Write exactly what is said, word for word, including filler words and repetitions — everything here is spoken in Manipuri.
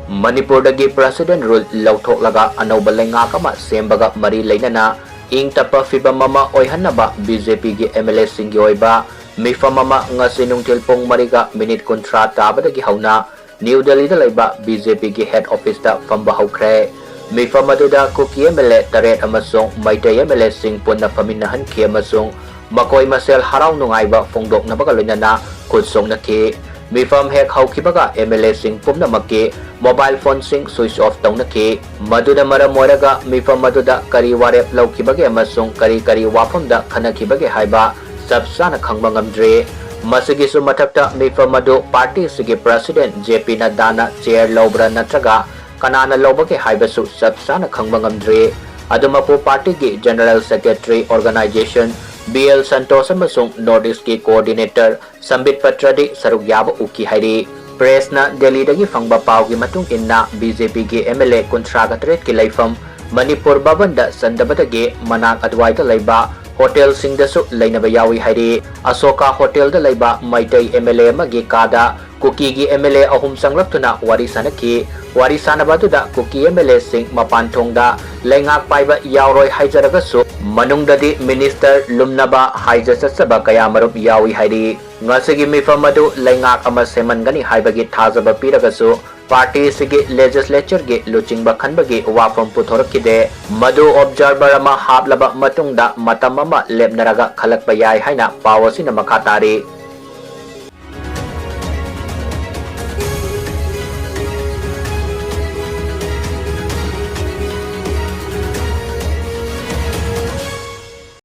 ꯃꯅꯤꯄꯨꯔꯗꯒꯤ President Rule ꯂꯧꯊꯣꯛꯂꯒ ꯑꯅꯧꯕ ꯂꯩꯉꯥꯛ ꯑꯃ ꯁꯦꯝꯕꯒ ꯃꯔꯤ ꯂꯩꯅꯅ ꯏꯪ ꯇꯞꯄ ꯐꯤꯚꯝ ꯑꯃ ꯑꯣꯏꯍꯟꯅꯕ BJPꯒꯤ MLAꯁꯤꯡꯒꯤ ꯑꯣꯏꯕ ꯃꯤꯐꯝ ꯑꯃ ꯉꯁꯤ ꯅꯨꯡꯊꯤꯜ ꯄꯨꯡ ꯃꯔꯤꯒ ꯃꯤꯅꯤꯠ ꯀꯨꯟꯊ꯭ꯔꯥ ꯇꯥꯕꯗꯒꯤ ꯍꯧꯅ ꯅ꯭ꯌꯨ ꯗꯦꯜꯂꯤꯗ ꯂꯩꯕ BJPꯒꯤ head officeꯇ ꯐꯝꯕ ꯍꯧꯈ꯭ꯔꯦ꯫ ꯃꯤꯐꯝ ꯑꯗꯨꯗ ꯀꯨꯀꯤ MLA ꯇꯔꯦꯠ ꯑꯃꯁꯨꯡ ꯃꯩꯇꯩ MLAꯁꯤꯡ ꯄꯨꯟꯅ ꯐꯝꯃꯤꯟꯅꯍꯟꯈꯤ ꯑꯃꯁꯨꯡ ꯃꯈꯣꯏ ꯃꯁꯦꯜ ꯍꯔꯥꯎ ꯅꯨꯡꯉꯥꯏꯕ ꯐꯣꯡꯗꯣꯛꯅꯕꯒ ꯂꯣꯏꯅꯅ ꯈꯨꯠ ꯁꯣꯛꯅꯈꯤ꯫ ꯃꯤꯐꯝ ꯍꯦꯛ ꯍꯧꯈꯤꯕꯒ MLAꯁꯤꯡ ꯄꯨꯝꯅꯃꯛꯀꯤ mobile phoneꯁꯤꯡ switch off ꯇꯧꯅꯈꯤ꯫ ꯃꯗꯨꯅ ꯃꯔꯝ ꯑꯣꯏꯔꯒ ꯃꯤꯐꯝ ꯑꯗꯨꯗ ꯀꯔꯤ ꯋꯥꯔꯦꯞ ꯂꯧꯈꯤꯕꯒꯦ ꯑꯃꯁꯨꯡ ꯀꯔꯤ ꯀꯔꯤ ꯋꯥꯐꯝꯗ ꯈꯟꯅꯈꯤꯕꯒꯦ ꯍꯥꯏꯕ ꯆꯞ ꯆꯥꯅ ꯈꯪꯕ ꯉꯝꯗ꯭ꯔꯤ꯫ ꯃꯁꯤꯒꯤꯁꯨ ꯃꯊꯛꯇ ꯃꯤꯐꯝ ꯑꯗꯨ partyꯁꯤꯒꯤ President JP ꯅꯗ꯭ꯗꯥꯅ chair ꯂꯧꯕ꯭ꯔꯥ ꯅꯠꯇ꯭ꯔꯒ ꯀꯅꯥꯅ ꯂꯧꯕꯒꯦ ꯍꯥꯏꯕꯁꯨ ꯆꯞ ꯆꯥꯅ ꯈꯪꯕ ꯉꯝꯗ꯭ꯔꯤ꯫ ꯑꯗꯨꯃꯛꯄꯨ partyꯒꯤ General Secretary Organisation BL Santosh ꯑꯃꯁꯨꯡ North Eastꯀꯤ Coordinator ꯁꯝꯕꯤꯠ ꯄꯇ꯭ꯔꯗꯤ ꯁꯔꯨꯛ ꯌꯥꯕ ꯎꯈꯤ ꯍꯥꯏꯔꯤ꯫ Pressꯅ ꯗꯦꯜꯂꯤꯗꯒꯤ ꯐꯪꯕ ꯄꯥꯎꯒꯤ ꯃꯇꯨꯡ ꯏꯟꯅ BJPꯒꯤ MLA ꯀꯨꯟꯊ꯭ꯔꯥꯒ ꯇꯔꯦꯠꯀꯤ ꯂꯩꯐꯝ ꯃꯅꯤꯄꯨꯔ ꯚꯕꯟꯗ ꯆꯟꯗꯕꯗꯒꯤ ꯃꯅꯥꯛ ꯑꯗꯨꯋꯥꯏꯗ ꯂꯩꯕ hotelꯁꯤꯡꯗꯁꯨ ꯂꯩꯅꯕ ꯌꯥꯎꯏ ꯍꯥꯏꯔꯤ꯫ ꯑꯁꯣꯀꯥ hotelꯗ ꯂꯩꯕ ꯃꯩꯇꯩ MLA ꯑꯃꯒꯤ ꯀꯥꯗ ꯀꯨꯀꯤꯒꯤ MLA ꯑꯍꯨꯝ ꯆꯪꯂꯛꯇꯨꯅ ꯋꯥꯔꯤ ꯁꯥꯅꯈꯤ꯫ ꯋꯥꯔꯤ ꯁꯥꯅꯕ ꯑꯗꯨꯗ ꯀꯨꯀꯤ MLAꯁꯤꯡ ꯃꯄꯥꯟ ꯊꯣꯡꯗ ꯂꯩꯉꯥꯛ ꯄꯥꯏꯕ ꯌꯥꯎꯔꯣꯏ ꯍꯥꯏꯖꯔꯒꯁꯨ ꯃꯅꯨꯡꯗꯗꯤ minister ꯂꯨꯝꯅꯕ ꯍꯥꯏꯖ ꯆꯠꯆꯕ ꯀꯌꯥ ꯃꯔꯨꯝ ꯌꯥꯎꯏ ꯍꯥꯏꯔꯤ꯫ ꯉꯁꯤꯒꯤ ꯃꯤꯐꯝ ꯑꯗꯨ ꯂꯩꯉꯥꯛ ꯑꯃ ꯁꯦꯝꯍꯟꯒꯅꯤ ꯍꯥꯏꯕꯒꯤ ꯊꯥꯖꯕ ꯄꯤꯔꯒꯁꯨ partyꯁꯤꯒꯤ legislatureꯒꯤ ꯂꯨꯆꯤꯡꯕ ꯈꯟꯕꯒꯤ ꯋꯥꯐꯝ ꯄꯨꯊꯣꯔꯛꯈꯤꯗꯦ꯫ ꯃꯗꯨ observer ꯑꯃ ꯍꯥꯞꯂꯕ ꯃꯇꯨꯡꯗ ꯃꯇꯝ ꯑꯃ ꯂꯦꯞꯅꯔꯒ ꯈꯜꯂꯛꯄ ꯌꯥꯏ ꯍꯥꯏꯅ ꯄꯥꯎ ꯑꯁꯤꯅ ꯃꯈꯥ ꯇꯥꯔꯤ꯫